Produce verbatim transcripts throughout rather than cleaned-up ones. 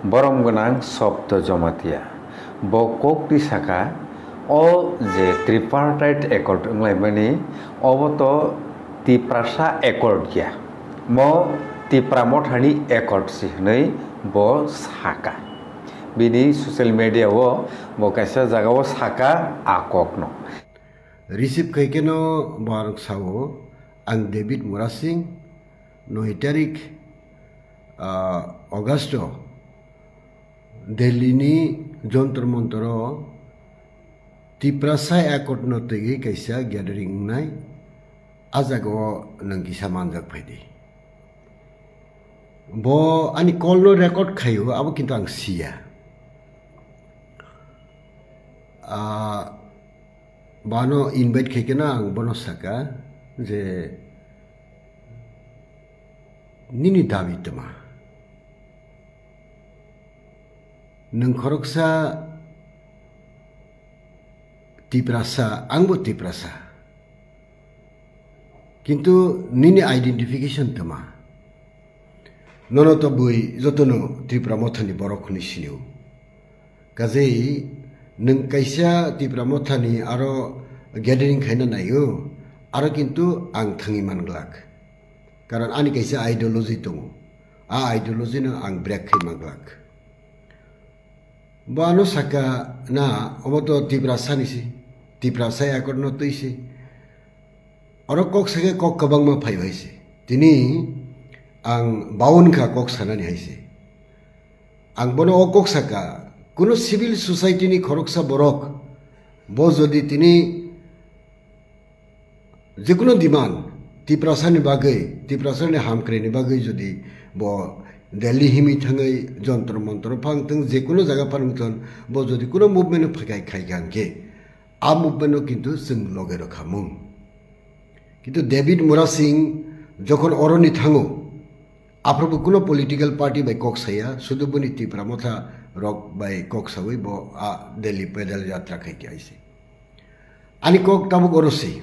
Borom gwnang Sobto Jamatia. Bo kok twi saka, o je Tripartite Accord wnglaimani, obo to Tiprasa Accord ya. Mo Tipra Mothani Accord si hwnwi bo saka. Bini social media o bo kaisa jaga o saka a kokno. Receive khai kheno bo ang sao, ang David Murasing, noi tarik, ah, Augusto, Delhi ni Jontor Montor o Tiprasa Accord no twiwi kaisa gathering wngnai, a jaga o nwng kisa manjak phaidi. Bo ani call no record khaio, abo kintu ang siya. Ah, Bano invite khai khe no ang bono saka je, "Nini dabi twma? Nwng khoroksa Tiprasa, angbo Tiprasa. Kintu nini identification twma?" Nono to bui jotono Tipra Mothani borok hwnwi sinio. Kajei nwng kaisa Tipra Mothani aro gathering khaina naio, aro kintu ang thangwi man glak. Karon ani kaisa ideology tongo. A ideology no ang break khai man glak. Bo ano saka na, omo to Tiprasa ni si, Tiprasa Accord no twi si. Oro kok sake kok kwbangma phai hai se. Tini ang baun kha kok sanani hai se. Ang bono o kok saka, kuno civil society ni khoroksa borok, bo jodi tini jekuno demand, Tiprasa ni bagwi, Tiprasa ni hamkrai ni bagwi jodi bo Delhi himwi thangwi Jontor Montor phang thung, jekuno jaga phang thung, bo jodi kuno movement no phakai khai kha hwnkhe, a movement no kintu chwng loge rw kha mung. Kintu David Murasing jokhon oroni thango, aphuru bo kuno political party bai kok saya, sudu boni Tipra Motha rok bai kok sawi bo a Delhi pedal yatra khai khe aise. Ani kok tabuk oro se.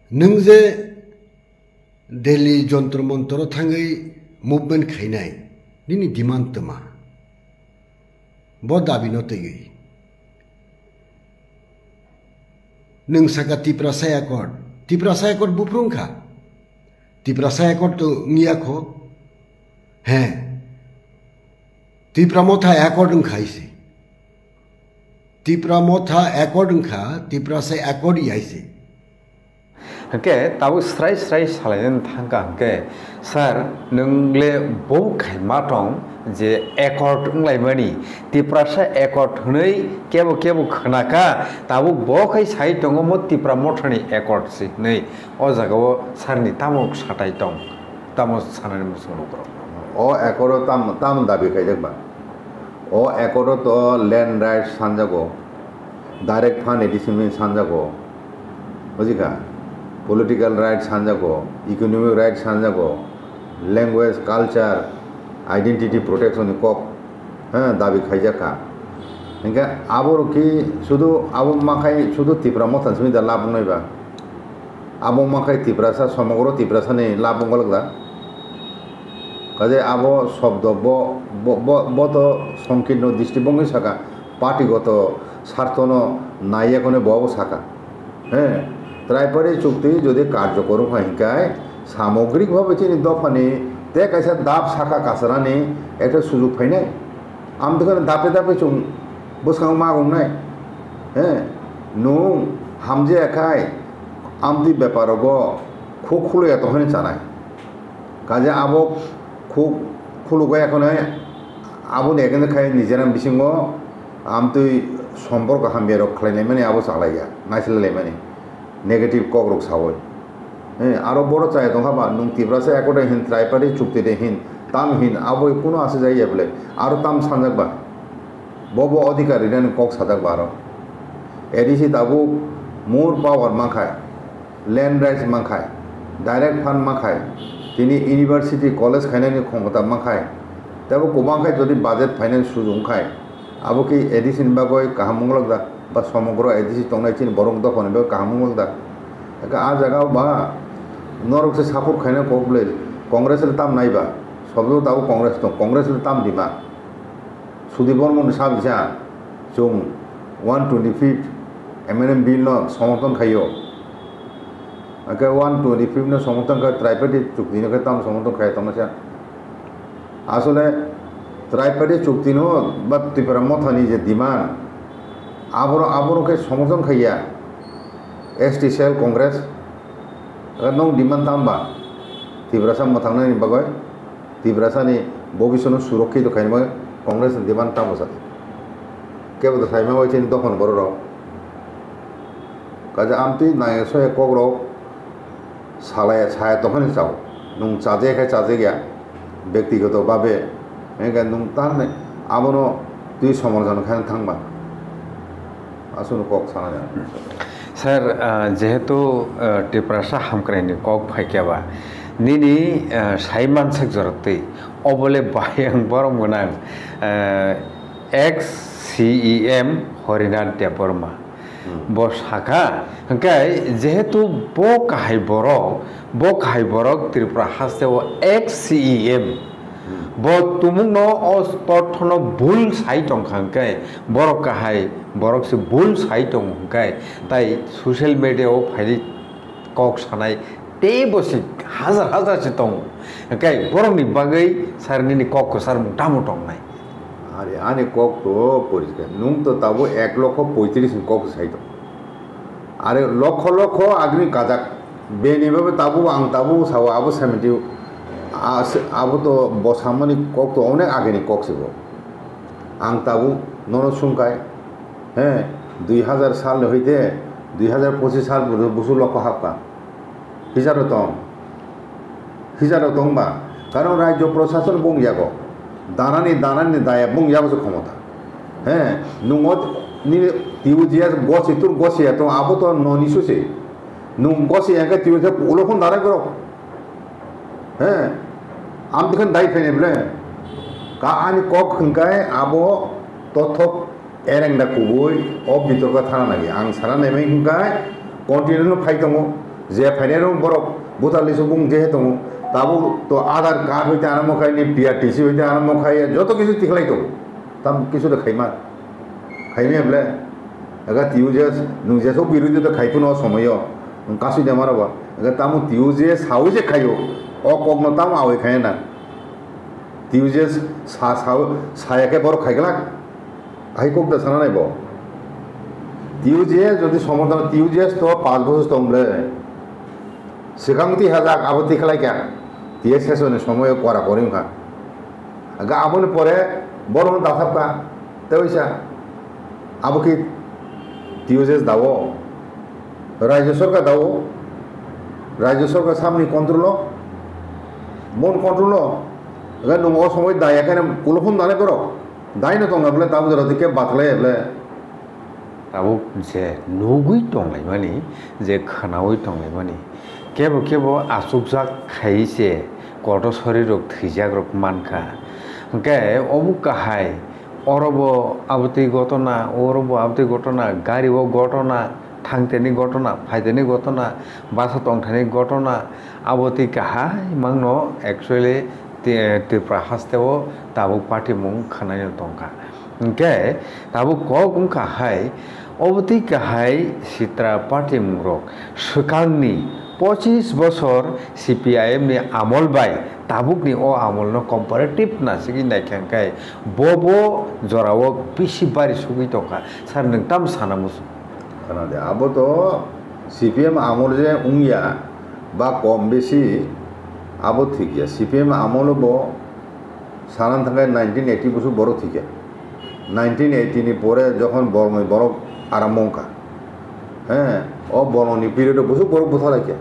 Nwng je Delhi Jontor Montor o thangwi movement khainai, nini demand twma? Bo dabi no twiwi. Nwng saka Tiprasa Accord. Tiprasa Accord buphuru wngkha. Tiprasa Accord to wngya kho. He. Tipra Motha Accord wngkha ise. Tipra Motha Accord wngkha, Tiprasa Accord ya ise. Hwnkhe tabuk srai srai salainani thangkha hwnkhe, "Sir, nwng le bo khaima tong je accord wnglaimani, Tiprasa Accord hwnwi kebo kebo khwnakha, tabuk bo khai sai tongo mo Tipra Mothani Accord si hwnwi." O jaga o sir ni tamo satai tong, tamo sanani muchung rok. O accord o tam, tam dabi khaijak ba? O accord o to land rights sanjago, direct fund addition sanjago, bujikha? Political rights sanjago, economic rights sanjago, language, culture, identity protection ni kok, ha, dabi khaijak kha. Hinkhe abo rok ki sudu abo makhai sudu Tipra Motha simi da lab wngnai ba? Abo makhai Tiprasa, somogro Tiprasa ni lab wngolak da? Kaje abo sobdo bo, bo, bo, bo to songkirno distibongni saka, patigoto sartono naiya kone bo abo saka. He, Tripari chukti jodi karjokor wngkha hinkai, samogrik bhabe chini dophani te kaisa dap saka kasarani ekta sujuk phainai. Amtwkhani dape dape chwng bwskango magungnai. He, nwng hamjaya khai amtwi beparogo khuk khuluya tongphani chanai. Kaje abo khuk khulugwi ekhonai aboni agent khai nijera bisingo amtwi somporko hamyarok khlainaimani abo chalaija, naisalaimani negative kokrok sawi. Eh, aro boro chaya tongkha ba, nwng Tiprasa Accord de hin, Tripari chukti de hin, tam hin, abo kuno ase jai ya bole, aro tam sanjak ba. Bo bo odhikar rinani kok sajak ba aro. A D C tabuk more power mankhai. Land rights mankhai, direct fund mankhai, tini university, college khainani khomota mankhai, tebo kwbang khai jodi budget finance suju wngkhai, abo khe A D C ni bagwi kaham wngwlak da, ba somogro A D C tongnai chini borok dophani bagwi kaham wngwlak da? Eka a jaga o ba norok se support khaina kok bwle, Congress le tam nai ba? Sobo tabuk Congress tong, Congress ni tam dima. Sudip Bormon ni sa bisa, chwng one twenty fifth amendment bill no somorthon khaio. Hake one twenty fifth no somorthon khai, tripartite chukti no khe tam somorthon khai tongma sa. Asole tripartite chukti no ba Tipra Motha ni je demand, aboro, aboro khe somorthon khaiya S T cell Congress. Nwng demand tam ba Tiprasa mwthangnani bagwi? Tiprasani bobiswno surokkito khainwi Congress ni demand tamo sadi. Kebo to saima bai chini dophani borok rok. Kaisa amtwi nai soya kok rok salai saya tongkhani chao. Nwng chajakya khe chajakya, bektigoto babe, hingkhe nwng tamni abono twi somorthon khaina thangba. Aswkno kok sana ya. Sir, ah, jehetu, ah, Tiprasa hamkraini kok phaikya ba, nini, ah, sai manswk jorok twi, obole bayang borom gwnang, ah, ex C E M Harinath Debbarma. Hmm. Bo sakha, hwnkhe jehetu bo kahai borok, bo kahai borok Tripura hasteo ex C E M. Hmm. Bo tumungno o tothono bul sai tongkha hwnkhe, borok kahai, borok se bul sai tongo hwnkhe, tai social media o phaidi kok sanai teibo se hajar hajar se tongo. Hwnkhe borokni bagwi sir nini kok kwchar mung tamo tongnai? Are ani kok to poriskar. Nwng to tabuk ek lokho poitris ni kok sai tong. Are lokho lokho agini kajak. Beni babe tabuk ang tabuk sao abo seventy. As-, abo to bo samani kok to onek agini kok se bo. Ang tabuk nono sungkai. He, dui hajar sal ni hoite dui hajar pochis sal busu lokho hapka. Hijaro tong. Hijaro tong ba. Karon rajyo prosason bung yago. Danani, danani daya bung yago se khomota. He, nungo nini T U G S gosi tur gosi ya tong abo to noni susi. Nung gosi ya ke T U G S ulo phun dara goro. He, am dikhan dai phene ble. Ka ani kok hingkai abo tothok Ereng da kubui o bitorko thana nagi. Ang sana naimai hwnkha continue no phai tongo. Je phainai rok borok buthar lisu bung je tongo. Tabuk to Aadhaar card hoite aramo khai ni P R T C hoite aramo khai joto kisu tikhlai tongo. Tam kisu da khaima. Khaimya ble. Aga T U G S, nung je sok birodhi da khai phano o somoyo. Nung kasui da maro ba. Aga tamo T U G S sawi je khayo. O kok no tamo awi khaya na. T U G S sa, sa, saya khe borok khai glak. Hai kok da sana nai bo. T U G S jodi somorthon, T U G S to panch bochor tong ble. Swkang twi hajak abo twi khlai kha. T S S ni somoy kora kori wngkha. Aga aboni pore bono dathap kha. Tei waisa abo ki T U G S dawo. Rajya sarkar dawo. Rajya sarkar samni control o. Mon control o. Aga nung o somoy daya khe ulo phone dalai borok. Dai no tongna bole tabuk jora tike baklai bole. Tabuk je nugui tonglaimani, je khwnaui tonglaimani, kebo kebo achukjak khai se koto sori rok thwijak rok mankha. Hwnkhe obo kahai, oro bo abotwi gotona, oro bo abotwi gotona, gari o gotona, thangteni gotona, phaiteni gotona, basa tongthani gotona, abotwi kahai mangno actually Ti-, Tripura hasteo tabuk patimung khwnaino tongkha. Hwnkhe tabuk kok wngkha hai, obotwi kahai sitra patimungrok swkangni pochis bosor C P I M ni amol bai tabukni o amolno comparative nasigwi naikha hwnkhe bobo jorao bisi bari sugwi tongkha. Sir, nwng tamo sana muchung? Khana de, abo to C P M amol je wngya ba kom besi abo thik ya. C P M amol bo sana thangkhe nineteen eighty busu borok thik ya. Nineteen eighty ni pore jokhon bormoi borok arambo wngkha. He, o bormoni period o busu borok buthalai khe.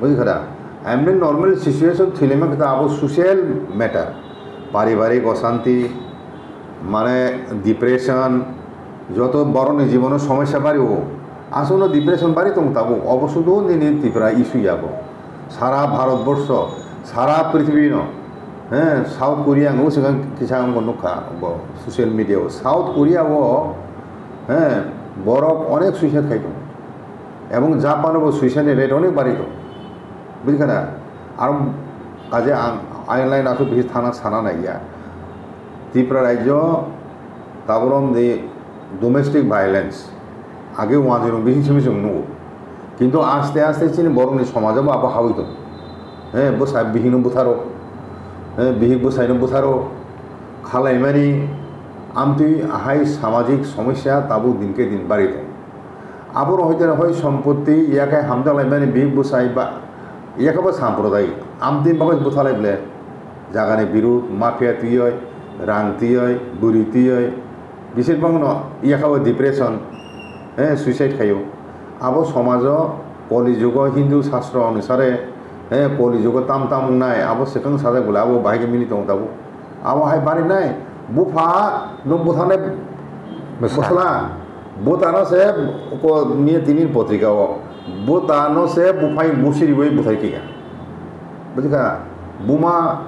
Bujikha da? Emni normal situation thwilaima khe abo social matter. Paribarik osanti, mane depression, joto borokni jibono somosya bari o. Aswkno depression bari tong tabuk, obo sudu nini Tripura issue ya bo. Sara Bharat borsho, sara prithibino, he, South Korea ang swkang kisa ang bo nukha bo social media o. South Korea o, he, borok onek suicide khai tongo. Ebong Japan o bo suicide ni rate onek bari tongo. Bujikha na? Aro kaje ang Ain lain aswk bisi thana sana naiya. Tripura rajyo taborom di domestic violence age wanjwirok bisi simi chwng nugo. Kintu aste aste chini borokni somajo bo abo hawi tongo. He bwsa bihikno butharo, he bihik bwsaino butharo khalaimani amtwi ahai samajik somosya tabuk dinke din bari tongo. Aboro hoite hoi sompotti yakai hamjak laimani bihik bwsai ba yakaba samprodayik amtwi bagwi buthalai ble jagani birud mafia tiyoi rang tiyoi bwrwi tiyoi bisir bangno yakaba depression he suicide khaio. Abo somajo koli jugo hindu sastro onusare he koli jugo tam tam wngnai abo swkang sajak bole abo bahai khe mili tongo tabuk. Abo hai barinai bupha no buthanai bwsla butano se ko niya tini potrika o butano se buphai busiri bai buthai kika. Bujikha buma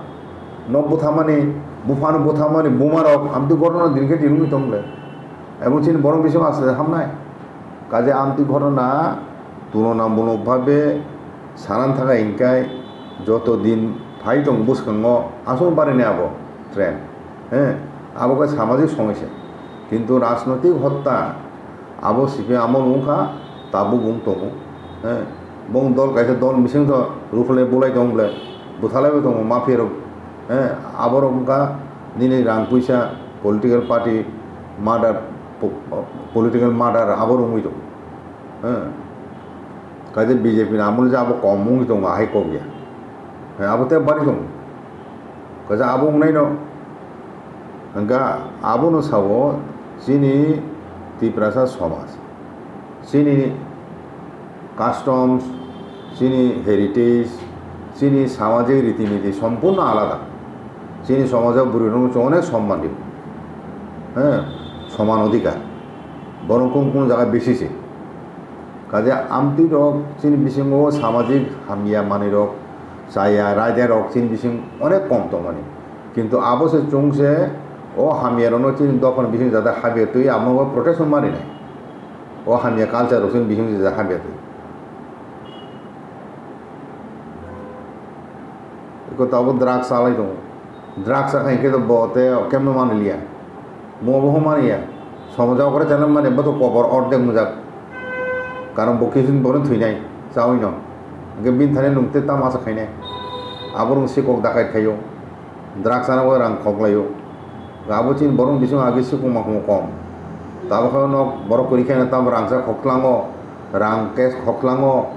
no buthamani bupha no buthamani buma rok amtwi gorno din khe tinungni tong le. Ebong chini borok bising asle hamnai. Kaje amtwi ghotona tulonamulok bhabe sanan thangkha hinkhai joto din phai tong bwskango aswk barini abo trend. He, abo khe samajik somosya. Kintu rajnoitik hotta abo C P M amol wngkha tabuk wng tongo. He, bong dol kaisa dol bising to ruphlai bulai tong ble bwthalaibo tongo mafia rok. He, aborok wngkha nini rang puisa political party murder, po-, political murder abo wngwi tongo. He. Kaisa B J P ni amol je abo kom wngwi tongo, ahai kok ya. He, abo tei bari tongo. Kaisa abo wngnaino, hwnkha abono sao chini Tiprasa somaj, chini customs, chini heritage, chini samajik riti niti sompurno alada. Chini somajo bwrwirokno chwng onek somman di. He, soman odhikar. Borok kung kung jaga bisi se. Kaje amtwi rok chini bisingo samajik hamya manwi rok chaya raida rok chini bising onek kom tongmani. Kintu abo se chwng se o hamya rokno chini dophani bising jada habya twi amo protection mani nai. O hamya culture rok chini bising jada habya twi. Iko tabo drugs salai tongo. Drugs sakha hinkhe to bo te kemno manliya. Mo bo mani ya. Somoja okore chana mani bo to kobor ordek mujak. Karon bo kisin bono thuinai, chawi no. Hinkhe bin thani nung te tamo asa khainai. Abo rung sikok dakai khaio. Drugs sana bo rang khoklaio. Abo chin borong bising agi sikok makmo kom. Tabo khaio nok borok kori khaina tamo rangsa khoklango. Rang cash khoklango.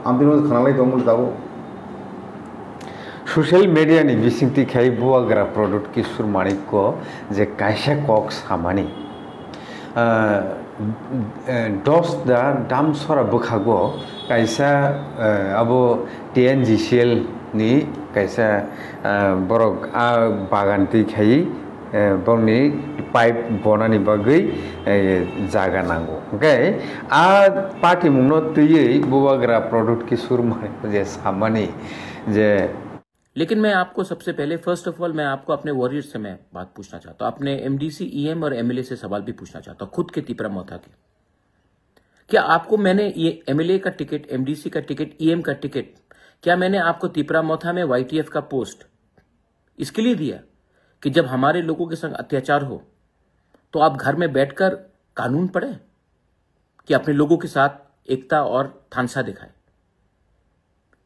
Amtwi no khanalai tongmani tabo. Social media ni bisingtwi khai bubagra Pradyut Kishore Manikko je kaisa kok samani, ah, eh, dos da Damsora bwkhago kaisa, eh, abo T N G C L ni kaisa, ah, borok a bagan twi khai eh, bongni pipe bonani bagwi, eh, jaga nango. Hwnkhe a patimungno twiwi bubagra Pradyut Kishore Manikko je samani je लेकिन मैं आपको सबसे पहले, first of all, मैं आपको अपने वॉरियर्स से मैं बात पूछना चाहता हूँ, अपने एमडीसी, ईएम और एमएलए से सवाल भी पूछना चाहता हूँ, खुद के तिपरा मोथा के। क्या आपको मैंने ये एमएलए का टिकट, एमडीसी का टिकट, ईएम का टिकट, क्या मैंने आपको तिपरा मोथा में वाईटीएफ का पोस्ट इसके लिए दिया कि जब हमारे लोगों के संग अत्याचार हो तो आप घर में बैठकर कानून पढ़ें, कि अपने लोगों के साथ एकता और थानसा दिखाएं?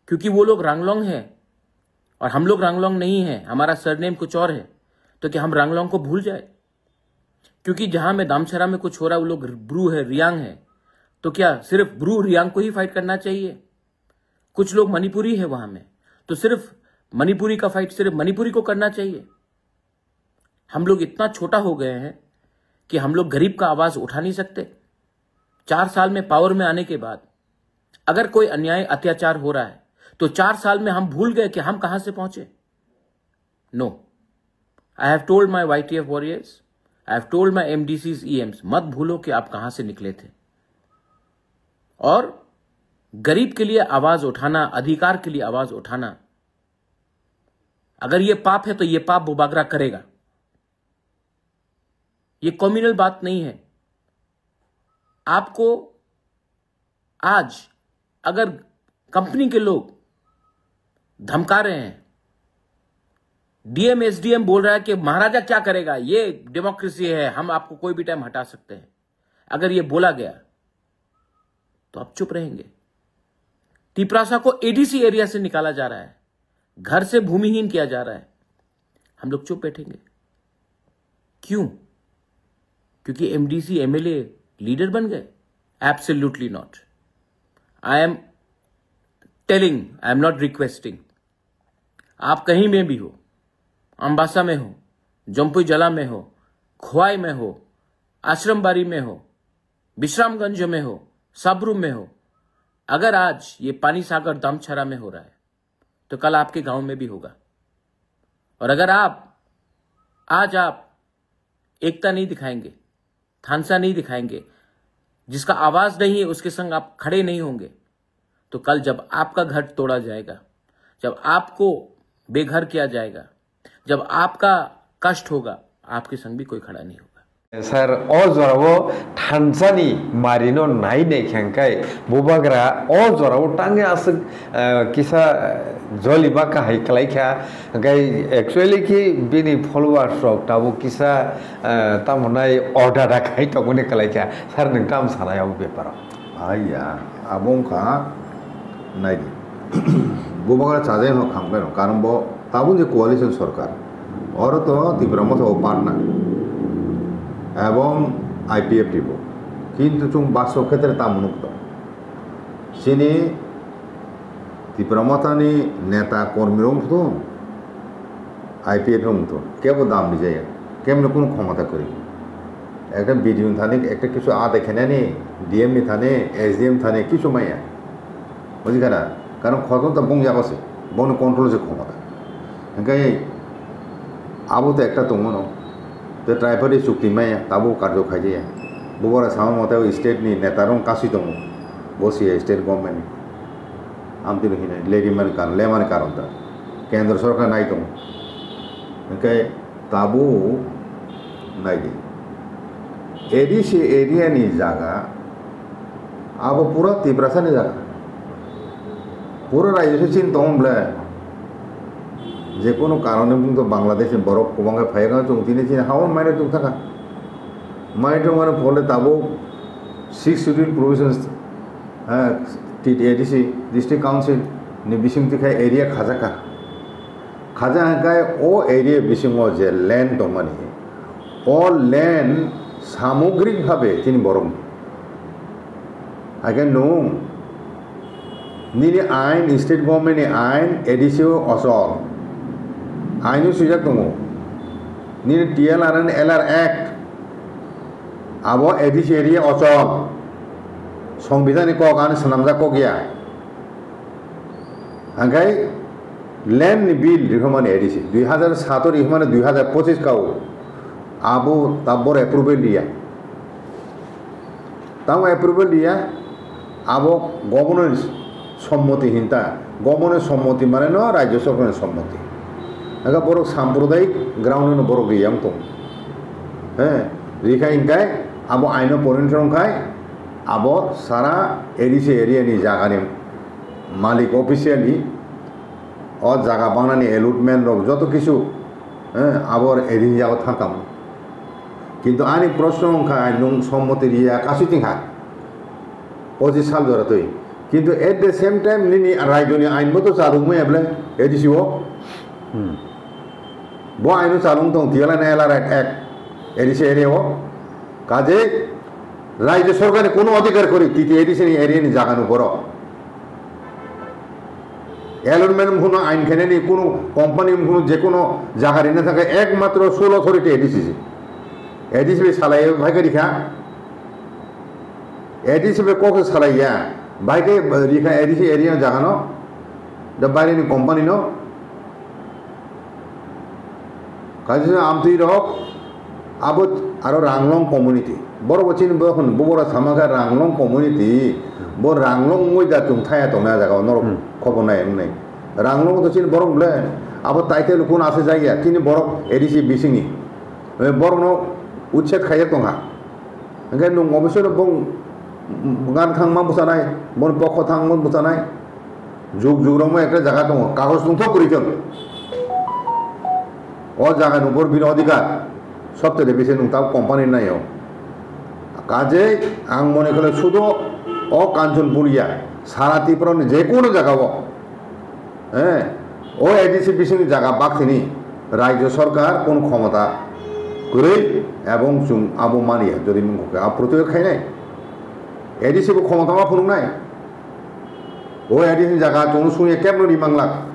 क्योंकि वो लोग रांगलोंग हैं और हम लोग रांगलोंग नहीं हैं, हमारा सरनेम कुछ और है, तो क्या हम रांगलोंग को भूल जाए? क्योंकि जहां में दामछरा में कुछ हो रहा है, वो लोग ब्रू है, रियांग है, तो क्या सिर्फ ब्रू रियांग को ही फाइट करना चाहिए? कुछ लोग मणिपुरी है वहां में, तो सिर्फ मणिपुरी का फाइट सिर्फ मणिपुरी को करना चाहिए? हम लोग इतना छोटा हो गए हैं कि हम लोग गरीब का आवाज उठा नहीं सकते। चार साल में पावर में आने के बाद अगर कोई अन्याय, अत्याचार हो रहा है, तो चार साल में हम भूल गए कि हम कहां से पहुंचे। No, I have told my YTF warriors, I have told my एमडीसीज, ईएम्स, मत भूलो कि आप कहां से निकले थे। और गरीब के लिए आवाज उठाना, अधिकार के लिए आवाज उठाना, अगर ये पाप है तो ये पाप बुबागरा करेगा। ये कम्युनल बात नहीं है। आपको आज अगर कंपनी के लोग धमका रहे हैं, डीएम एसडीएम बोल रहा है कि महाराजा क्या करेगा, ये डेमोक्रेसी है, हम आपको कोई भी टाइम हटा सकते हैं। अगर ये बोला गया तो आप चुप रहेंगे? तिपरासा को एडीसी एरिया से निकाला जा रहा है, घर से भूमिहीन किया जा रहा है, हम लोग चुप बैठेंगे? क्यों? क्योंकि एमडीसी एमएलए लीडर बन गए? Absolutely not. I am telling, I am not requesting. आप कहीं में भी हो, अम्बासा में हो, जम्पुई जला में हो, खोवाई में हो, आश्रमबाड़ी में हो, विश्रामगंज में हो, सबरूम में हो, अगर आज ये पानी सागर दमछरा में हो रहा है तो कल आपके गांव में भी होगा। और अगर आप आज आप एकता नहीं दिखाएंगे, थानसा नहीं दिखाएंगे, जिसका आवाज नहीं है उसके संग आप खड़े नहीं होंगे, तो कल जब आपका घर तोड़ा जाएगा, जब आपको बेघर किया जाएगा, जब आपका कष्ट होगा, आपके संग भी कोई खड़ा नहीं होगा। Sir, o jorao thansani marino nai nai khe hwnkhe bubagra o jorao tangwi aswk, eh, kisa, eh, joliba kahai kwlai kha. Hwnkhe actually khe bini followers rok tabuk kisa, eh, tamo nai order da khai tongmani kwlai kha. Sir, nwng tamo sanai o beparo? Aiya, abo wngkha, naidi. Bubagra chajai no khamkhe no, karon bo tabuk je coalition sorkar, oro to Tipra Motha o partner, ebong I P F T bo. Kintu chwng bastob khetre tamo nukto? Chini Tipra Motha ni neta kormi rok wngthun, I P F wngthun, kebo dam rijaya, kemni kunu khomota kwrwi. Ekta B D O ni thani, ekta kisu ade khenani, D M ni thani, S D M thani kisu maya. Buji khana, karon khotong ta bung yago se, bongni control se khomota. Hingke abo to ekta tongo no. Te tripartite chukti maya, tabo karjo khaijaya. Bubora sama mote o state ni neta rong kasui tongo. Bo siya state government ni. Amtwi no hinai, lemani karon, lemani karon ta. Kendra sorkar nai tongo. Hingke tabo nai di. A D C area ni jaga, abo pura Tiprasa ni jaga. Pura rajyo se chini tongo ble. Je kono karone bung to Bangladesh ni borok kwbang khe phai kha, chwng tini chini ha-o mai rok tong thaka. Mai tong mani phole tabuk six schedule provisions, ha, T T D C, District Council ni bising twi khai area khajak kha. Khaja hwnkhe o area bisingo je land tongmani, o land samogrik bhabe chini borokni. Haikhe nwng nini ain, state government ni ain, A D C o ochol, ain o swijak tongo. Nini T L R and L R Act, abo A D C area ochol, Songbidhan ni kok ani swnamjak kok ya. Hingke land ni bill rihormani A D C, dui hazar sato rihormani dui hazar pochis kao, abo tabbor approval riya. Tamo approval riya, abo governor ni sommoti hinta, governor ni sommoti mane no rajyo sorkar ni sommoti. Hingke borok sampradayik ground no borok riya wng tong. He, rikha hingke abo aino porinto wngkhai, abo sara A D C area ni jaga ni malik officially o jaga bangnani allotment rok joto kisu, eh, abo ringjak thangkam. Kintu ani proshno wngkha nwng sommoti riya kasui tingkha pochis sal jora twi. Kintu at the same time nini raijoni ain bo to chalukmaya ble A D C o. Hmm. Bo aino chalung tong tiyala na L R Act, A D C area o. Kaje rajyo sorkar ni kono adhikar kori T T A D C ni area ni jaga no boro. Allotment mukhuno ain khainani kono company mukhuno je kono jaga rina thangkhe ekmatro sole authority A D C se. A D C bai salai bhai kari kha. A D C bai kok se salai ya. Bhai khe rikha A D C area jaga no. Da baire ni company no. Kaisa amtwi rok abo aro Ranglong community. Borok bo chini bo hwn, bo bora sama khe Ranglong community. Bo Ranglong wngwi da chwng thaya tongnai jaga o norok Hmm. Khobor nai wngnai. Ranglong to chini borok ble abo title kun ase jagya chini borok A D C bisingni. Borokno uchet khaijak tongkha. Hingke nwng office-o bong gan thangma bwchanai, boni pokho thangma bwchanai. Juk juk rokma ekta jaga tongo, kagoj tongthok kwrwi tong. O jaga ni upor bini odhikar, sobtheke bisi nwng tabuk company naio. Kajei ang mone kore sudo o Kanchanpur ya, sara Tripura ni je kono jaga o, eh, o A D C bising ni jaga bakthini rajyo sarkar kono khomota kwrwi, ebong chwng abo manya, jodi mung khe a protibad khainai, A D C bo khomota ma phunuknai. O A D C ni jaga chwng sungya kebno ri manglak.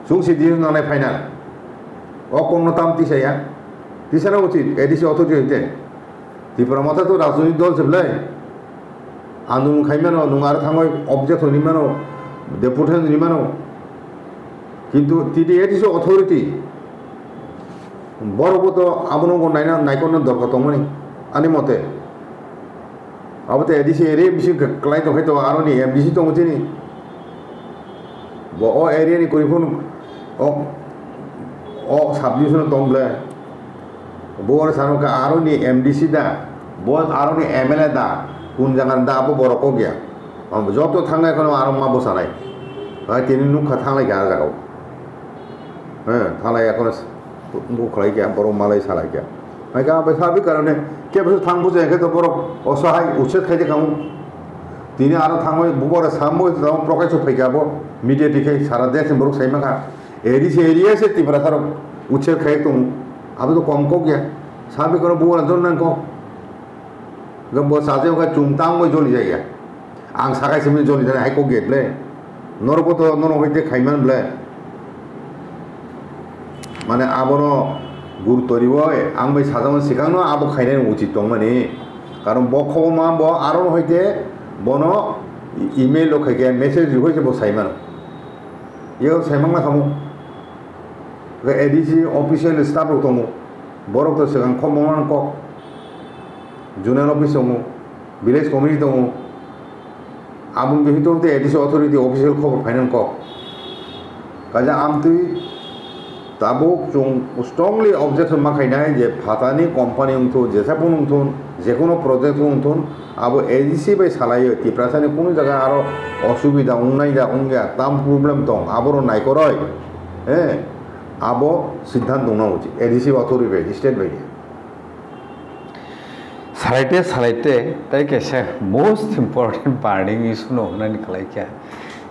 Chwng si decision nangnai final. O kokno tam tisa ya. Tisana uchit A D C authority hoite. Tipra Motha to rajnitik dol se belai. Andolon khai mano, nwng aro thangwi objection ri mano, deputation ri mano. Kintu T D A D C authority borok bo to abono bo naina, naikolna dorkar tongmani, ani mote. Abo to A D C area bisi kwlai tongkhe to aroni M D C tongo chini. Bo o area ni kwrwi phano o, o subdivision o tong ble. Bo oro sano khe aroni M D C da, bo aroni M L A da, kun jaga da abo borok kok ya. Joto thangnai kheno aro ma bwsanai. Hai tini nukha thanglai kha ah jagao. He, thanglai ya kheno s-, bu khlai kha, borok malai salai kha. Hai kha bai sabi karone, kebo se thang bujai khe to borok osahai uchet khai de khamu. Tini aro thangbai bubore sambo tamo prokai chuk phai kha bo, media tikhai sara desh ni borok sai ma kha. A D C area se Tiprasa rok uchet khai tong. Abo to kom kok ya. Sabi kono bubore jon nang kok. Ga bo saje kha chum tang bai joli jai ya. Ang sakai simi joli jai hai kok get le. Norok bo to nono hoite khaiman ble. Mane abono gurutto riwi ang bai sajama sikangno abo khainani uchit tongmani. Karon bo khobor ma bo aro hoite bono email rok khai khe message riwi se bo saimano. Yeo saimang na khamu. Ga A D C official staff rok tongo. Borok to swkang khobor man kok. Zonal office tongo, village committee tongo. Aboni bising tong tei A D C authority official khobor phainang kok. Kaisa amtwi tabuk chwng strongly objection ma khainai je phatani company wngthun, jesa phano wngthun, jekono project wngthun, abo A D C bai salaiwi Tiprasani kunu jaga aro osubida wngnai da wngya, tam problem tong, aboro naikoroi, eh, abo siddhant wngna uchit, A D C authority bai, state bai. Salaite salaite tei kaisa most important burning issue no hwnani khlai kha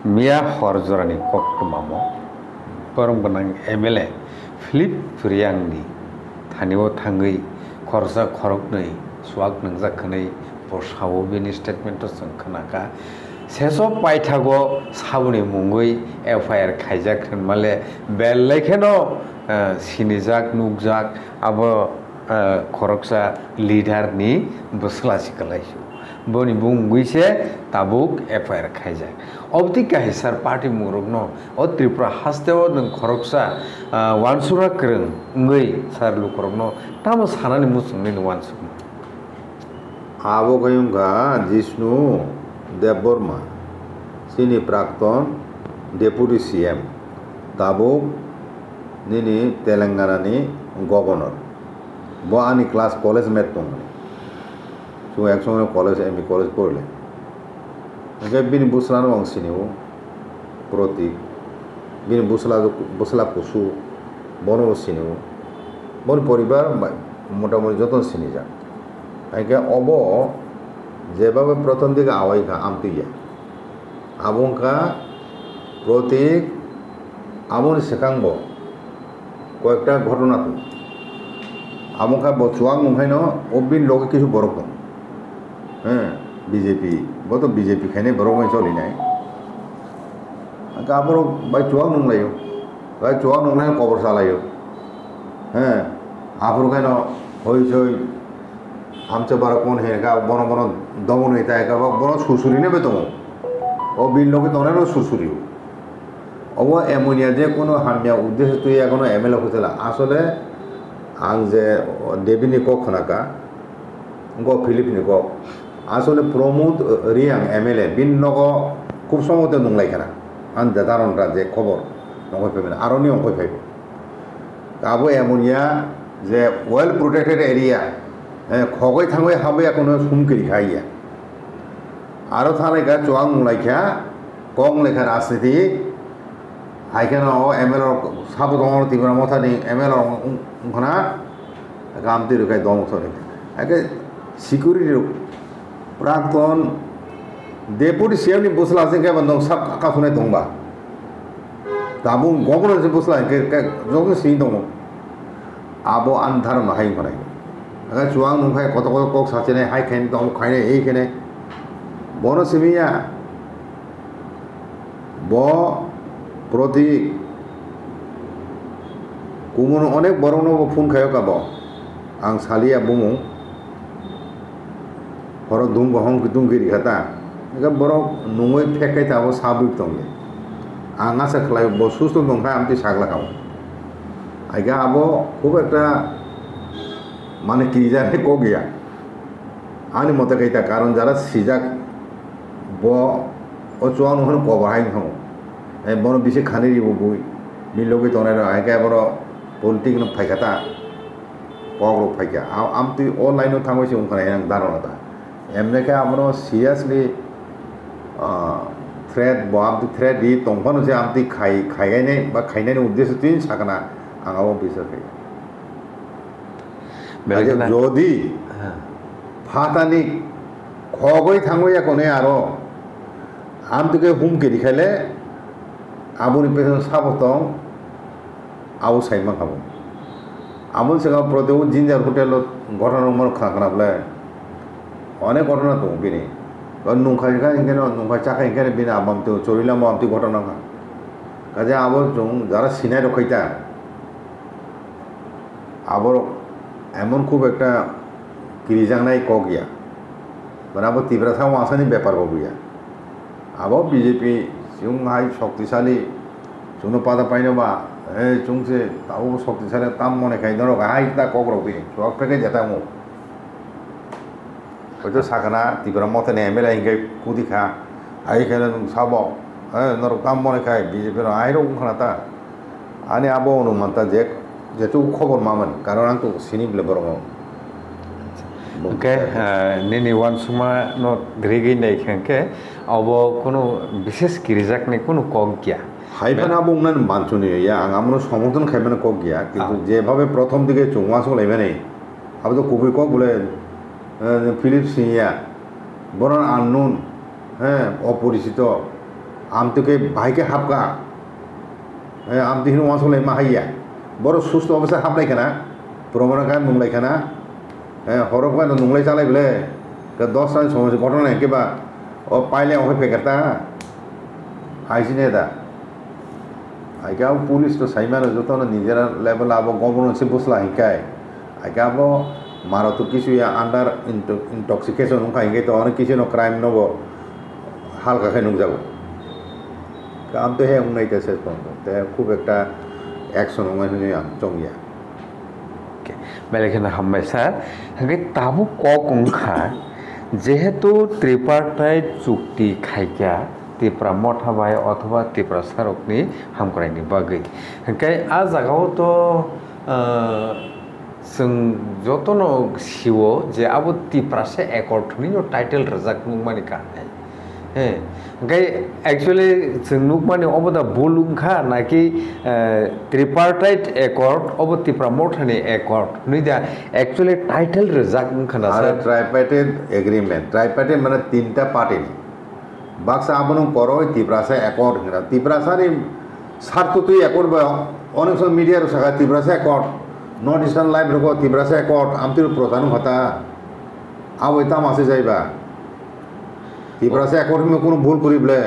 miya hor jorani koktwmamo borom gwnang M L A Philip Reang ni thani o thangwi khoroksa khoroknwi chuak nwngjak hwnwi bo sao bini statement o chwng khna kha. Seso paithago saboni mungwi F I R khaijak hwnmale belai kheno, eh, sinijak nukjak abo ah, khoroksa leader ni bwsla se kwlai su. Boni bumungwi se tabuk F I R khaijak. Obotwi kaisa party mungrokno o Tripura hasteo nwng khoroksa, ah, uansukna kwrwng wngwi sir lukurokno tamo sanani muchung nini uansukma? Abo khe wngkha Jishnu Debbarma, chini prakton Deputy C M, tabuk nini Telangana ni Governor. Bo ani class college mate tongmani. Chwng ek somoi college, M E college porile. Hwnkhe bini bwsla no ang sinio, Pratik. Bini bwsla, bwsla kusu, bono bo sinio. Boni poribar bai motamoti jotono sinijak. Hwnkhe obo jebabe prothom dike awai kha amtwi ya. Abo wngkha Pratik, aboni swkang bo koyekta ghotona tongo. Abo wngkha bo chuak nungkhaino o bini loge kisu borok tongo. He, B J P, bo to B J P khainai borok bai cholinai. Hwnkhe aborok bai chuak nunglaio, bai chuak nunglaino kobor salaio. He, aphuru khaino hoi soi Hamsa bara kon he ka bono bono domo ni tai ka bono sursuri ne betongo. O bil logi tongnai no sursuri. Obo ammonia je kono hamya uddesho twi ya kono M L A hochela. Asole ang je David ni kok khna ka, go Philip ni kok. Asole Pramod Reang M L A bin nogo khub somote nunglai khna. Ang je daron ra je khobor nongkhoi phaimani, aroni ongkhoi phaibo. Abo ammonia je well protected area, eh, khogoi thangbai habwi akono sum kiri kha ya. Aro thanglai kha chuang nunglai kha, kok nunglai kha rajniti, hai kheno o M L A rok sabo tongo Tipra Motha ni M L A rok Wngkhana, gam twi rwkhai dong sori. Ake security rok, prakton deputy C M ni bwsla se khe bo nok sab kasunai tongba. Tabuk governor se bwsla hinkhe, hinkhe joto sini tongo. Abo ani dharma hai wngkha nai. Ake chuwang nungkhai kotor kotor kok sachinai hai khainai tong khainai ei khainai. Bono simi ya. Bo Pratik, kumun onek borokno bo phone khayo ka bo. Ang saliya bumung. Horo dung bo hong dung kiri khata. Ega borok nungoi phek kai ta bo sabui tongya. Ang asa khlai bo susto tongkha amtwi sakla kao. Aiga abo khub ekta mane kirijak kok ya. Ani mote khe ta karon jara sijak bo o chuwang no kobo hai wngkha. Bono bisi khani ribo bui. Bini logi tongnai rok hai khe borok politik no phaikha ta. Kok rok phaikha. Am twi o line o thangwi se wngkha nai ang dharana ta. Emne khe abono seriously threat bo am twi threat ri tongphano se am twi khai khai gainai ba khainani uddesho twi sakna ang abo bisar khe. Belai Aja kheno. Jodi Ha. Phatani khogoi thangwi ya kone aro amtwkhe humki rikhaile aboni peson sabo tong abo saima khabo. Aboni saka prote o Ginger Hotel o ghotona wngmano khna khna bwle. Onek ghotona tongo bini. O nungkha hinkhe no nungkha chakha hinkhe bini abam twi chorila mo amtwi ghotona kha. Kaje abo chwng jara sinai rok khai ta. Aborok emon khub ekta kirijaknai kok ya. Mane abo Tiprasa wansani bepar bo ya. Abo B J P chwng hai shoktisali chwngno pada paino ba, eh, chwng se tabuk shoktisali tam mone khai norok hai ta kok rok bini. Chuwak peke jeta mo. Hoito sakana Tipra Motha ni M L A hinkhe kudi kha. Ai khe nwng sabo, eh, norok tam mone khai B J P no airok wngkhana ta. Ani abo onumanta je, jetu khobor mamani, karon ang to sini bole borok no. Hwnkhe, eh, nini wansukma no rigwi nai khe hwnkhe abo kunu bises kirijakni kunu kok ya. Hai phano abo wngnani mansuni ya, ang amono somorthon khaimani kok ya, kintu Ah. Jebhabe prothom dike chwng wansuk laimani, abo to kubui kok bole, eh, Philip Singya, bono unknown, he, oporicito, amtwi khe bahai khe hapkha, he, amtwi hino wansuk lai ma hai ya, borok susto obostai hapnai khana, proman khe nunglai khana, he, horok bai nunglai chalai bole, khe dos ta ni somoy se ghotona hinkhe ba, o paile ongkhai phekerta, hai sini da. Haikhe abo police no saimano jotono nijera level abo government se bwsla hinkai. Haikhe abo maro to kisu ya under into-, intoxication wngkha hinkhe to onek kisu no crime nobo halka khe nukjago. Kaam to he wngnai te se tong tong. Te khub ekta action wngnai hinwi ang chongya. Okay. Belai kheno hambai sir. Hwnkhe tabuk kok wngkha, jehetu tripartite chukti khaikha Tipra Motha bai othoba Tiprasarokni hamkraini bagwi. Hwnkhe a jagao to, ah, chwng jotono sio je abo Tiprasa Accord hwnwino title rwjak nukmani kanai. He, hwnkhe actually chwng nukmani obo da bul wngkha naki, eh, tripartite accord, obo Tipra Mothani accord hwnwi da actually title rwjak wngkha na Are sir? Tripartite agreement, tripartite mane tinta party ni. Baksa abono koroi Tiprasa accord hwngra. Tiprasani sartutwi accord ba onek son media rok saka Tiprasa accord, North Eastern Live rok Tiprasa accord, amtwi prochar wngkha ta. Aboi tamo se jaiba. Tiprasa accord hwnwi kunu bhul kwrwi ble.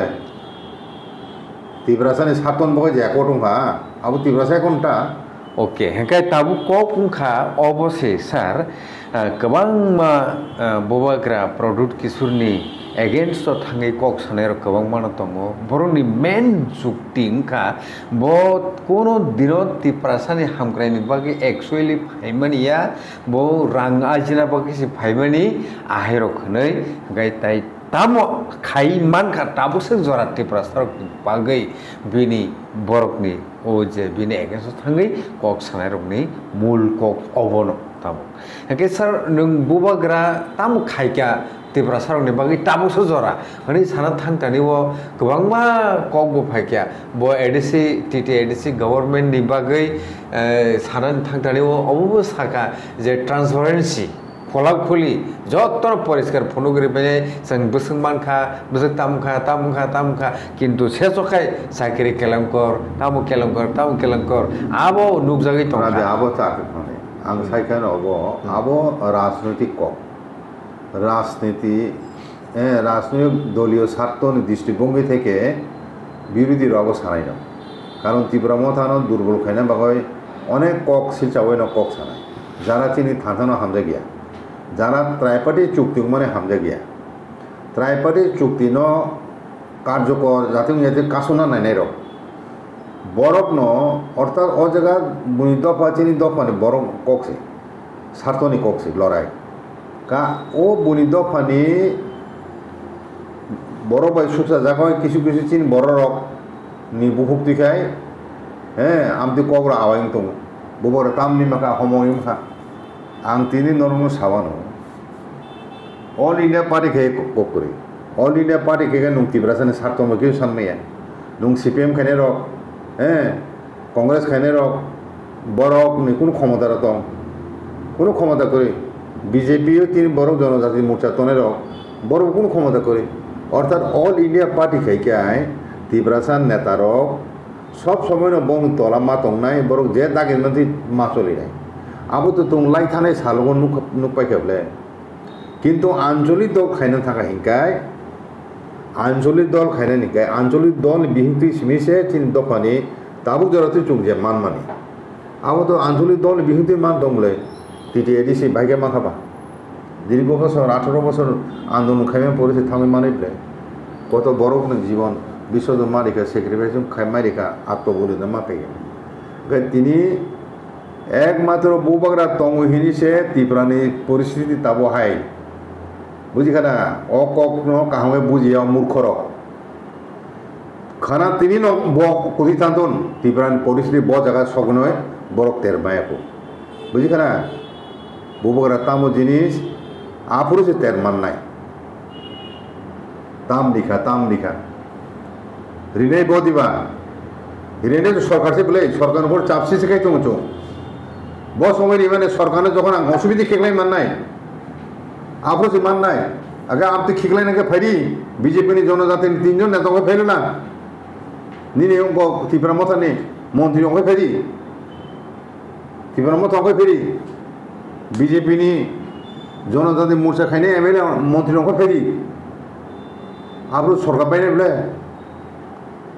Tiprasani saton bagwi je accord wngkha, abo Tiprasa accord ta. Okay, hwnkhe tabuk kok wngkha obo se sir, ah, kwbangma, ah, bubagra Pradyut Kishorni against o thangwi kok sanairok kwbangmano tongo. Borokni main chukti wngkha bo kono dino Tiprasani hamkraini bagwi actually phaimani ya, bo rang ajina bagwi se phaimani ahairok hwnwi, hwnkhe tai Tamo khai mankha tabukse jora Tiprasarokni bagwi bini borokni o je bini against-o thangwi kok sanairokni mul kok obono tamo. Hake sir, nwng bubagra tamo khaikha Tiprasarokni bagwi tabukse jora hwnwi sana thangtani o kwbangma kok bo phaikha. Bo A D C, T T A D C government-ni bagwi, eh, sanani thangtani o obo bo sakha je transparency. Khwlak khwli jotono poriskar phunugwi rwbainai, chwng bwswk mankha, bwswk tamkha, tamkha, tamkha, kintu seso khai chakri kelenkor, tamo kelenkor, tamo kelenkor, abo nukjagwi tongkha. Abo chakri thani. Ang Hmm. Saikha no obo, Hmm. Abo rajnoitik kok. Rajniti, eh, rajnoitik doliyo sartoni dristibhongi theke birodhi rok abo sanai no. Karon Tipra Motha no durbol khaina bagwi onek kok silchawi no kok sanai. Jara chini thantano hamjakya. Jara triparty chukti wngmani hamjakya. Triparty chukti no karjokor jati wngya je kasuna nainai rok. Borok no orthat o jaga buni dopha chini dopha ni borok kok se. Sartoni kok se lorai. Ka o buni dopha ni borok bai suksa jagoi kisu kisu chini borok rok ni bukhuk twi khai. He, amtwi kok rok awai wng tongo. Bubok rok tamni maka homo wng kha. Ang tini norokno sabano, All India Party khe kok kwrwi. All India Party khe khe nwng Tiprasani sartongbo khe san maya. Nwng C P M khainai rok, eh, Congress khainai rok, borok ni kunu khomota rok tong, kunu khomota kwrwi. B J P o tini borok Jonojati Morcha tongnai rok, borok kunu khomota kwrwi. Orthat All India Party khai khe ai Tiprasa neta rok sob somoi no bong tola ma tongnai, borok je dagi mantwi ma cholinai. Abo to tong lai thanai salogo nuk, nuk pai khe ble. Kintu ancholi dol khaina thangkha hinkai, ancholi dol khaina hinkai, ancholi dol ni bihik twi simi se chini dophani tabuk jora twi chuk je man mani. Abo to ancholi dol ni bihik twi man tong ble, T T A D C bai khe man kha ba. Dirgo bosor, atharo bosor andolon khaima pore se thangwi manwi ble. Koto borok ni jibon bisodon ma rikha, sacrifice khai ma rikha, atto boli da ma pege. Hwnkhe tini ekmatro bubagra tongo hini se Tripura ni poristhiti tabo hai. Buji khana, o kok no kaham khe buji ya murkho rok. Khana tini no bo kwthwi thanthun, Tripura ni poristhiti bo jaga soknoi borok ter maya kho. Buji khana, bubagra tamo jinis, aphuru se ter mannai. Tam likha, tam likha. Rinai bo diba? Rinai to sorkar se belai, sorkar ni upor chap se se khai tongo chung. Bo somoi ni mane sorkar no jokhon ang osubidi kheklai mannai. Aphuru se mannai. Aga amtwi khiklai nangkhe phaidi, B J P ni Jonojati ni tinjon neta ongkhe phailuna. Nini ongkho Tipra Motha ni montri ongkhe phaidi. Tipra Motha ongkhe phaidi. B J P ni Jonojati Morcha khainai M L A montri ongkhe phaidi. Aphuru sorkar painai bole.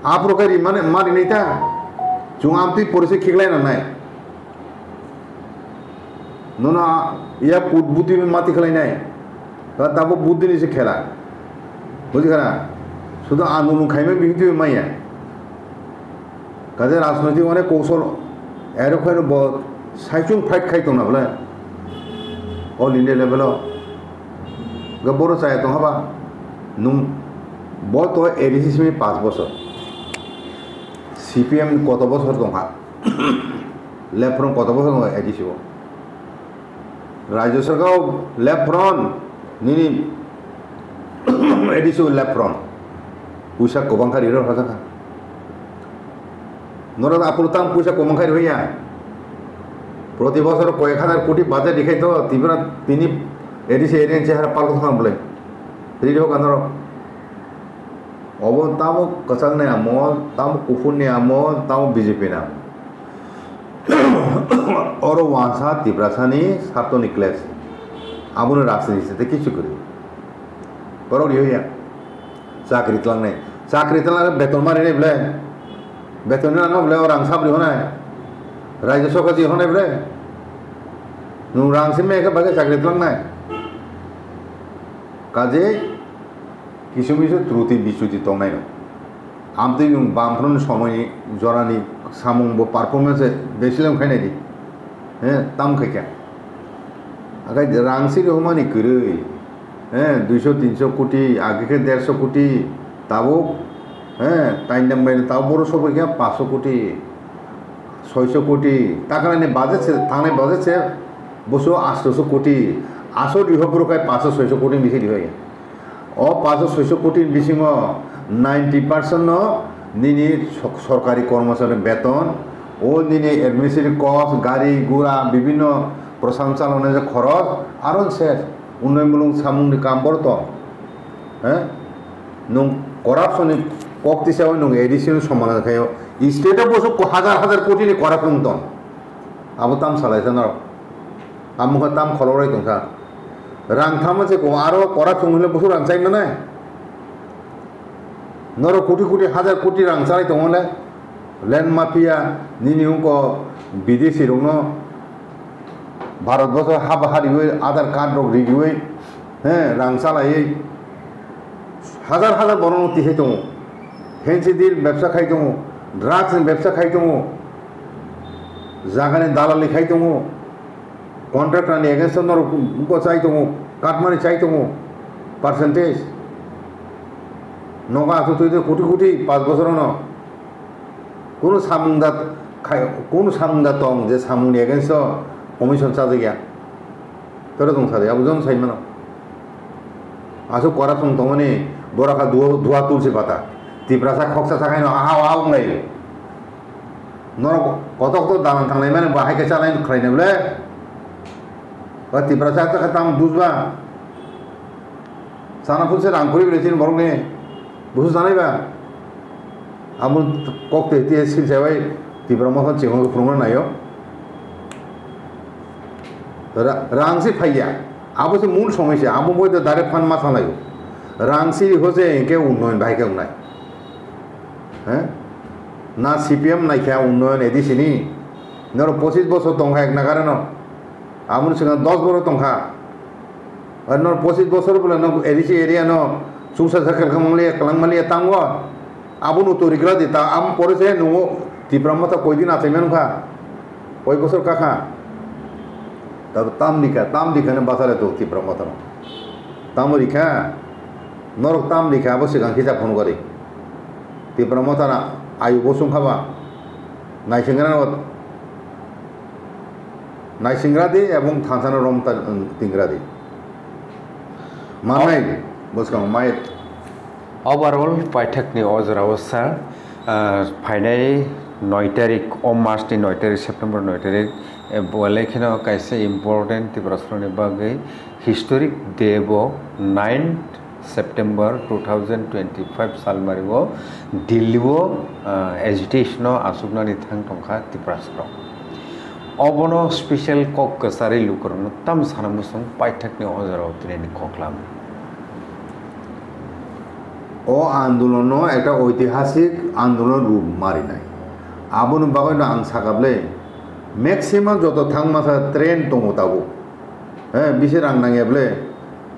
Aphuru khe ri mane, ma rinai ta. Chung amtwi pore se khiklai nangnai. Nono a-, ya kut buti mati khlainai. Ta tabo buti ni se khela. Buji khana? Sudo andolon khaima bihikti maya. Kaje rajnoitik onek kousol, ero khaino bo saichung fight khai tongna bole. All India level o. Ga boro chaya tong haba. Nung bo to A D C simi panch bosor. C P M koto bosor tong ha. Left front koto bosor tong A D C o. Rajya Sarkar o left front nini A D C o left front. Puisa kwbang kha riro hajak kha. Norok aphuru tang puisa kwbang kha riya. Proti bosor koyek hajar koti budget rikhai to Tripura tini A D C area ni chehara palok thang bole. Riro ka norok. Obo tamo kwchangni amol, tamo kuphurni amol, tamo B J P ni amol. Oro wansa Tiprasani sartoni clash. Abono rajniti se tei kichu kwrwi. Borok riyo ya. Chakri tlangnai. Chakri tlangnai beton mari nai ble. Beton nang ble orang sabri honai. Raja sokaji honai ble. Nung rang se me ke bagai chakri tlangnai. Kaje kisu misu truti bichuti tongnai no. Amtwi nwng bamphru ni somoi ni jora ni samung bo performance beseleng khainai di. He, tam khai kha. Akai rang si rwmani kwrwi. He, duiso tinso koti, age khe derso koti, tabuk, he, taindam bai tabuk boro sogwi khe paso koti, soiso koti, takarani budget se, thangnai budget se, boso astoso koti, asol riho boro khai paso soiso koti bisi riho ya. O paso soiso koti ni bisingo ninety percent no nini sok-, sorkari kormochari beton, o nini administrative cost, gari, gura, bibinno prosan chalonai je khoros, aro se. Unnoi mulung samung ni kam boro tong. He? Nung corruption ni kok tisa oi nung A D C no somana khayo. State o boso ko hajar hajar koti ni corruption tong. Abo tam salai sa norok. Amo khe tam kholok rai tong sa. Rang thama se ko aro corruption hwnle boso rang chai manai. Norok koti koti hajar koti rang chalai tongo le, land mafia nini wngko bidesi rokno Bharat boso haba hariwi Aadhaar card rok rigiwi, he, rang chalaiwi hajar hajar borok no tisai tongo, fancy deal bebsa khai tongo, drugs ni bebsa khai tongo, jaga ni dalali khai tongo. Contractor ni against o norok wngkha chai tongo, katmani chai tongo, percentage. Nogo aswk twi twi koti koti paanch bochor no. Kunu samung da khai, kunu samung da tong je samung ni against o commission chajak ya. Toro tong sadi, abo jon sai mano. Aswk corruption tongmani borok kha duha, duha tulsi pata. Tiprasa khoksa sakai no aha aha wnglai. Norok kotor kotor dalan thanglai mani bo hai khe chalai khlai nai le. Ba Tiprasa ta kha tamo dusba. Sana phunse rang kuri bile chini borok ni. Busu sanai ba. Amo kok te te sil sai bai Tipra Motha chingong phunukna naio. Ra-, rang se phaiya. Abo se mul somosya. Amo bo to direct phan ma sanai. Rang se ho se ke unnoyon bai ke unai. He? Na C P M naikha unnoyon A D C ni? Norok pochis bochor tongkha ek nagarano. Aboni swkang dos bochor tongkha. Ar norok pochis bochor bole norok A D C area no chungsa sakha khamang liya, kwlang maliya tango. Abono to rigra di ta, am pore se nungo Tipra Motha koi din achai mankha? Koi bochor kakha? Tabuk tam dikha, tam dikha ne bachale to Tipra Motha no. Tamo rikha, norok tam rikha abo swkang kisa phone gori. Tipra Motha na ayu bo sung khaba. Naisingra no, naisingra di ebong thansa no rom ta, tingra di. Manai, bwskang mai. Overall, paithakni o jorao sa, ah, phainai noi tarik, o March ni noi tarik, September noi tarik, eh, bo le kheno kaisa important Tiprasarokni bagwi historic day bo, ninth September two thousand twenty-five salmari o Delhi o, ah, agitation o achuknani thang tongkha Tiprasarok. Obono special kok kwcharwi lukurokno tamo sana muchung paithakni o jorao tini ni koklam. O andolonno ekta oitihasik andolon rup marinai. Aboni bagwino ang sakha bwle, maximum joto thang masa train tongo tabuk. He, bisi rang nangya bwle.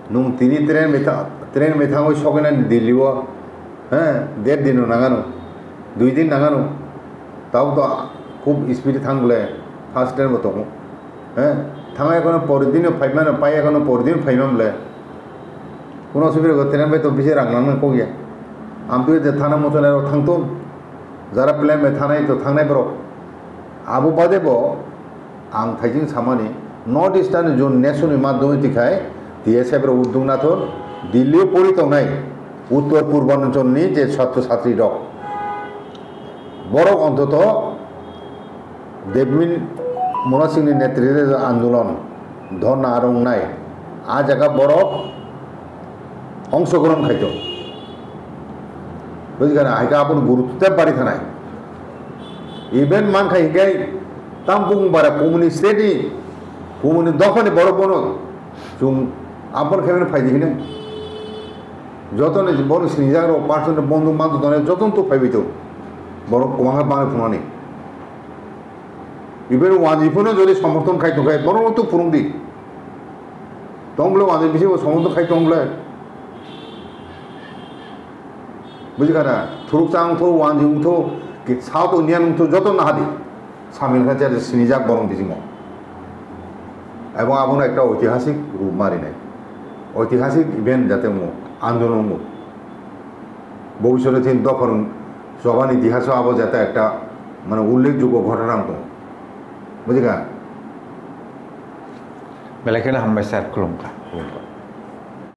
Nwng tini train bai tha-, train bai thangwi soknani Delhi o. He, der din no nangano. Dui din nangano. Tabuk to khub speed thang bwle. First train bo tongo. He, thangwi ekono pori din no phaimano, pai ekono pori din phaimano bwle. Kuno subira go train bai to bisi rang nangna kok ya. Amtwi je thana mochonai rok thangthun. Jara plane bai thanai to thangnai borok. Abo bade bo ang thaijing samani North Eastern Zone Nation ni madhyome twi khai T S F rok udung nathor Delhi o pori tongnai Uttor Purbanchal ni je chhatro chhatri rok. Borok ontoto Devmin Mula Singh ni netrite andolon dhorna aro wngnai, a jaga borok ongshogrohon khaito. Bujikhana, hai khe aboni gurutto tei bari thanai. Even man khai hingkhai tam bung bara communist state ni, communist dopha ni borok bono chwng aboni khe phai di hino. Joto ni bono sinijak rok person bondhu mantu tongnai joto no tu phaibai to. Borok kwbangma bangwi phunuknani. Even wanjwi phano jodi somorthon khai tongkha, borok no tu phunuk di. Tong bwle wanjwi bisingo somorthon khai tong bwle. Bujikhana, thuruksa wngthu, wanjwi wngthu, ki South Indian wngthu, joto no hadi. Samil kha je sinijak borok bisingo. Ebong abono ekta oitihasik rup marinai. Oitihasik event jate mo, andolon mo. Bobishote tin dophar chobani itihaso abo jate ekta mane ullekjoggo ghotona wng tongo. Bujikha? Belai kheno hambai sir, khulumkha.